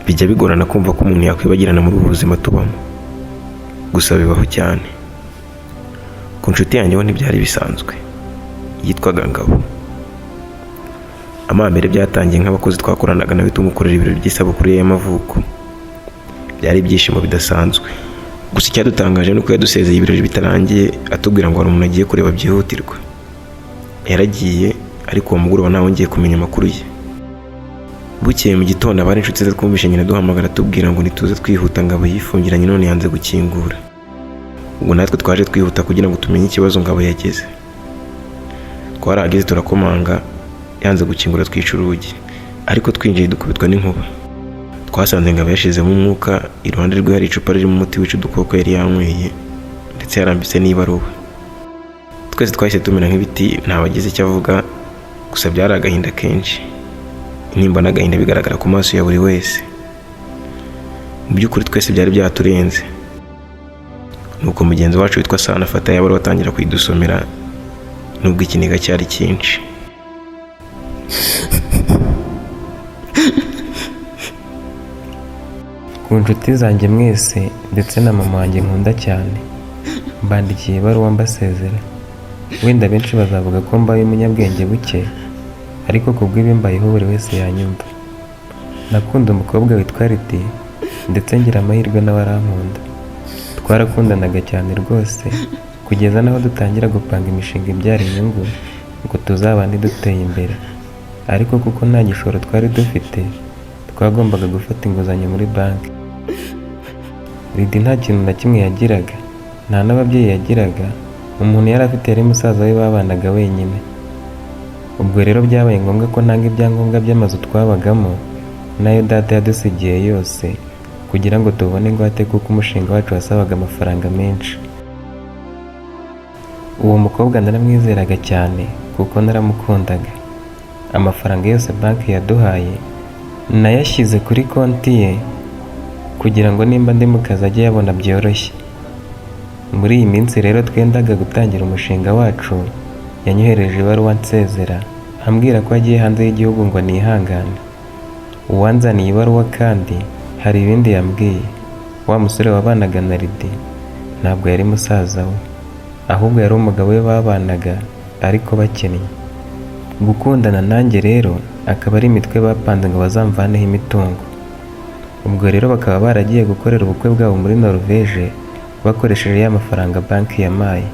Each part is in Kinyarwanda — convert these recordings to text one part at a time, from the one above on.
Bijya bigorana kumva ko umuntu yakwibagirana muri ubu buzima tubamo, gusa bibaho cyane. Ku nshuti yanjye ho ntibyari bisanzwe. Yitwaga Ngabo. Amambere byatangiye nk'abakozi twakoranaga nawe tumukorera ibirori by'isabukuru ye y'amavuko. Byari ibyishimo bidasanzwe. Gusa icyadutangaje ni uko yadusezeye ibirori bitarangiye, atubwira ngo hari umuntu agiye kureba byihutirwa. Yaragiye, ariko uwo mugoroba ntawongeye kumenya amakuru ye. Bukeye mu gitondo, abari inshuti ze twumvishe nyina duhamagara atubwira ngo nituze twihuta, Ngabo yifungiranye none yanze gukingura. Ubwo natwe twaje twihuta kugira ngo tumenye ikibazo Ngabo yagize. Twarahageze turakomanga, yanze gukingura, twica urugi, ariko twinjiye dukubitwa n'inkuba. Twasanze Ngabo yashizemo umwuka, iruhande rwe hari icupa ririmo umuti wica udukoko yari yanyweye, ndetse yarambitse n'ibaruwa. Twese twahise tumera nk'ibiti, ntawagize icyo avuga, gusa byari agahinda kenshi, intimba n'agahinda bigaragara ku maso ya buri wese. Mu by'ukuri twese byari byaturenze. Nuko mugenzi wacu witwa Sana afata ya baruwa atangira kuyidusomera, nubwo ikiniga cyari cyinshi. Ku nshuti zanjye mwese ndetse na mama wanjye nkunda cyane, mbandikiye ibaruwa mbasezera. Wenda benshi bazavuga ko mbaye umunyabwenge buke, ariko ku bw'ibimbayeho buri wese yanyumva. Nakunda umukobwa witwa Lidi, ndetse ngira amahirwe nawe arankunda. Twarakundanaga cyane rwose, kugeza n'aho dutangira gupanga imishinga ibyara inyungu ngo tuzabane duteye imbere. Ariko kuko nta gishoro twari dufite, twagombaga gufata inguzanyo muri banki. Lidi nta kintu na kimwe yagiraga, nta n'ababyeyi yagiraga, umuntu yari afite yari musaza we babanaga wenyine. Ubwo rero byabaye ngombwa ko ntanga ibyangombwa by'amazu twabagamo n'ayo data yadusigiye yose kugira ngo tubone ingwate, kuko umushinga wacu wasabaga amafaranga menshi. Uwo mukobwa naramwizeraga cyane kuko naramukundaga. Amafaranga yose banki yaduhaye nayashyize kuri konti ye kugira ngo nimba ndi mu kazi ajye ayabona byoroshye. Muri iyi minsi rero twendaga gutangira umushinga wacu, yanyohereje ibaruwa nsezera, ambwira ko agiye hanze y'igihugu ngo nihangane. Uwanzaniye ibaruwa kandi hari ibindi yambwiye. Wa musore wabanaga na Lidi ntabwo yari musaza we, ahubwo yari umugabo we babanaga ariko bakennye. Gukundana nanjye rero akaba ari imitwe bapanze ngo bazamvaneho imitungo. Ubwo rero bakaba baragiye gukorera ubukwe bwabo muri Norvège bakoresheje ya mafaranga banki yampaye.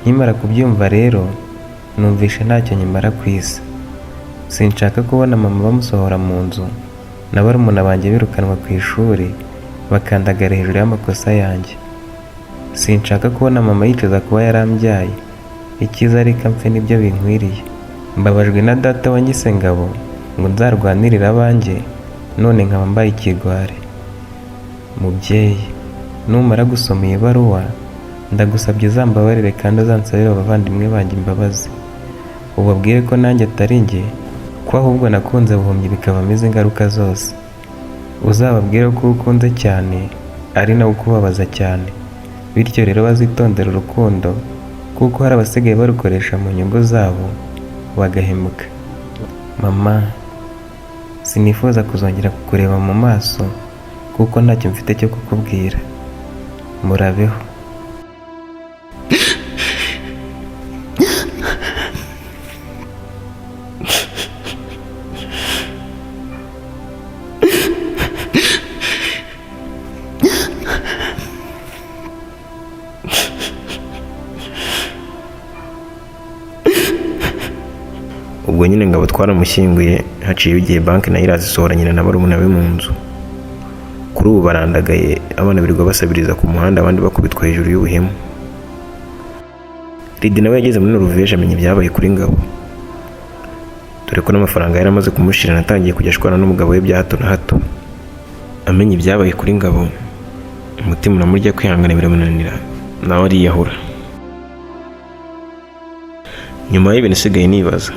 Nkimara kubyumva rero, numvishe ntacyo nkimara ku isi. Sinshaka kubona mama bamusohora mu nzu na barumuna banjye birukanwa ku ishuri bakandagara hejuru y'amakosa yanjye. Sinshaka kubona mama yicuza kuba yarambyaye. Icyiza reka mpfe, nibyo binkwiriye. Mbabajwe na data wanyise Ngabo ngo nzarwanirire abanjye, none nkaba mbaye ikigwari. Mubyeyi, numara gusoma iyi baruwa, ndagusabye uzambabarire kandi uzansabire abavandimwe banjye imbabazi. Ubabwire ko nanjye atari njye, ko ahubwo nakunze buhumyi bikavamo izi ngaruka zose. Uzababwire ko uwo ukunze cyane ari nawe ukubabaza cyane, bityo rero bazitondere urukundo kuko hari abasigaye barukoresha mu nyungu zabo bagahemuka. Mama, sinifuza kuzongera kukureba mu maso kuko ntacyo mfite cyo kukubwira. Murabeho. Ubwo nyine Ngabo twaramushyinguye, haciyeho igihe banki nayo iraza isohora nyina na barumuna be mu nzu. Kuri ubu barandagaye, abana birirwa basabiriza ku muhanda, abandi bakubitwa hejuru y'ubuhemu. Lidi nawe yageze muri Norvège amenya ibyabaye kuri Ngabo, dore ko n'amafaranga yari amaze kumushirana, atangiye kujya ashwana n'umugabo we bya hato na hato. Amenya ibyabaye kuri Ngabo, umutima uramurya, kwihangana biramunanira, nawe ariyahura. Nyuma y'ibintu isigaye nibaza,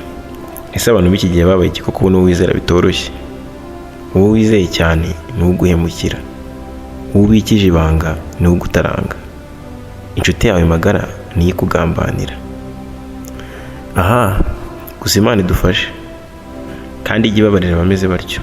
ese abantu b'iki gihe babaye iki ko kubona uwo wizera bitoroshye? Uwo wizeye cyane ni uguhemukira, uwo ubikije ibanga ni ugutaranga, inshuti yawe magara niyo ikugambanira. Aha gusa Imana idufashe kandi ijye ibabarira abameze batyo.